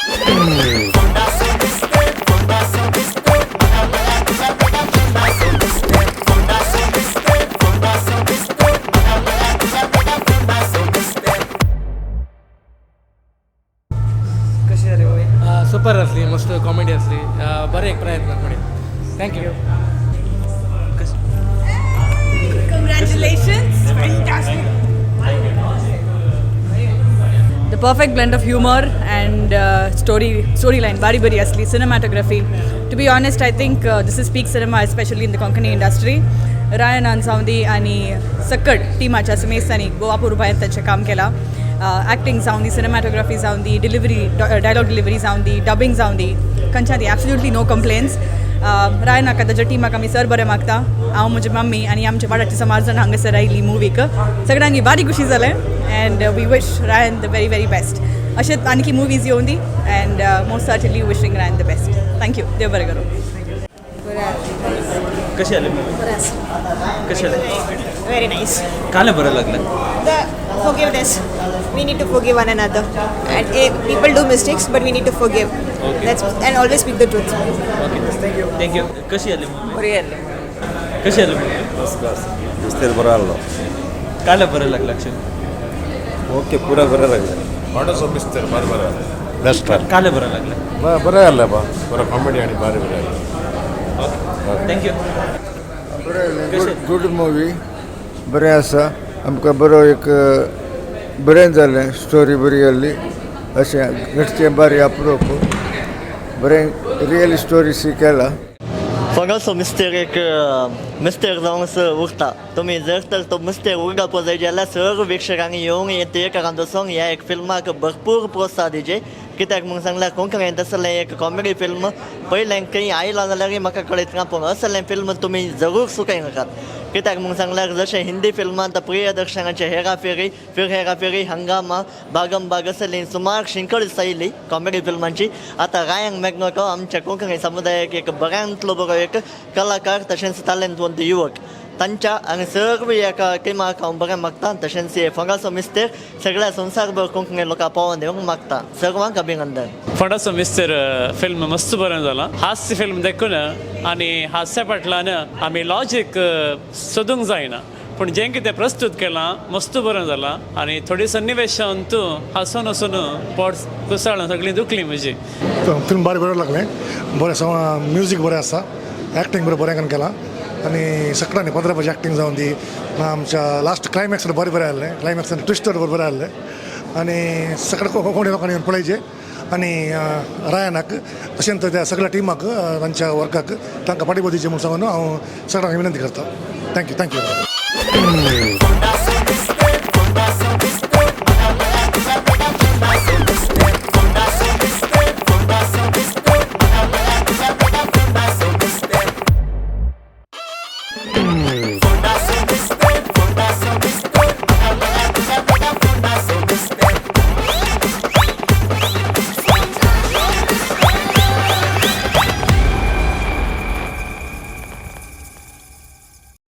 कशी जाली movie? Super असली, मस्त कॉमेडी असली. बरें एक प्रयत्न comedy. Thank you. Congratulations! Fantastic! The perfect blend of humor and storyline, bari bari asli, cinematography. To be honest, I think this is peak cinema, especially in the Konkani industry. Ryan जावं आणि सकट टिमाच्या समेस्तांनी गोवा पुरबायन तांचें काम केलां. Acting जावं दी, cinematography जावं दी, delivery, dialogue delivery जावं दी, dubbing जावं दी, खंयच्या दी, एब्सोल्युटली नो कंप्लेन्स. रायनाक, ताच्या टिमाक आमी सर बरें मागता. हांव, म्हजी मम्मी आनी आमच्या वाड्याचे समाज जाण हांगासर आयिल्ली मुवीक, सगळ्यांनी बारी खुशी जालें and we wish Ryan the very very best. अशेंच आणखी मुवीज येवन दी and most certainly wishing Ryan the best. Thank you. देव बरें करूं. कशी आली मूवी? कशी आली? Very nice. का नाही बरं लागलं? The forgiveness. We need to forgive one another. And people do mistakes, but we need to forgive. Okay. That's and always speak the truth. Okay, thank you, thank you. कशी आली movie? बरी आली. कशी आली मूवी? फर्स्ट क्लास, मिस्तेर बरो आहलो. का नाही बरं लागलं अक्षय? ओके, पुरा बरं लागलं. फोंडाचो मिस्तेर बरें बरें. बेस्ट. का नाही बरं लागलं? बरें आहलें बा, बरो कॉमेडी आनी बारी बरें आहलें. Okay, thank you. Good, good movie, बरें आसा. आमकां बरो एक बरें जालें, स्टोरी बरी आहली. अशें घडचें बारी अप्रूप, बरें रियल स्टोरी शी केला. फोंडाचो मिस्तेर एक मिस्तेर जावन उरता. तुमी जर तर तो मिस्तेर उरगापो जाय जाल्यार सर्व प्रेक्षकांनी येवन हे थिएटरान वचोन ह्या एक फिल्माक भरपूर प्रोत्साहन दिवचें. कित्याक म्हूण सांगल्यार, कोंकणींत असलें एक कॉमेडी फिल्म पयलें खंय आयलां जाल्यारय म्हाका कळयत ना, पूण असलें फिल्म तुमी जरूर चुकय नाकात. कित्याक म्हूण सांगल्यार, जशें हिंदी फिल्मांत प्रियदर्शनाचे हेरा फेरी, फिर हेरा फेरी, हंगामा, भागम भाग असली सुमार शिंकळ आयली कॉमेडी फिल्मांची. आतां रायन मेगनोको आमच्या कोंकणी समुदायाक एक बऱ्यांतलो बरो एक कलाकार, तशेंच तालेंतवंत युवक. तांच्या आनी सर्व एका टिमाक हांव बरें मागता. तशेंच हे फोंडाचो मिस्तेर सगळ्या संवसारभर कोंकणी लोकां पावोवन दिवंक मागता. सर्वांक अभिनंदन. फोंडाचो मिस्तेर फिल्म मस्त बरें जालां. हास्य फिल्म देखून आनी हास्या फाटल्यान आमी लॉजीक सोदूंक जायना, पूण जें कितें प्रस्तूत केलां मस्त बरें जालां आनी थोडी सन्निवेशान तूं हांसून हांसून पोट कुसाळून सगळीं दुखली म्हजी. फिल्म बारी बरें लागलें. बरें आसा, म्युजीक बरें आसा, एक्टींग बरें बरें करून केलां आनी सगळ्यांनी पंदरा एक्टींग जावन दी. आमच्या लास्ट क्लायमॅक्स बरें बरें आहलें. क्लायमॅक्स आनी ट्विस्टर बरें बरें आहलें आनी सगळे कोंकणी लोकांनी येवन पळयचें आनी रायनाक तशेंच त्या सगळ्या टिमाक, तांच्या वर्काक तांकां पाठिंबो दिवचें म्हूण सांगून हांव सगळ्यांक विनंती करता. Thank you, thank you.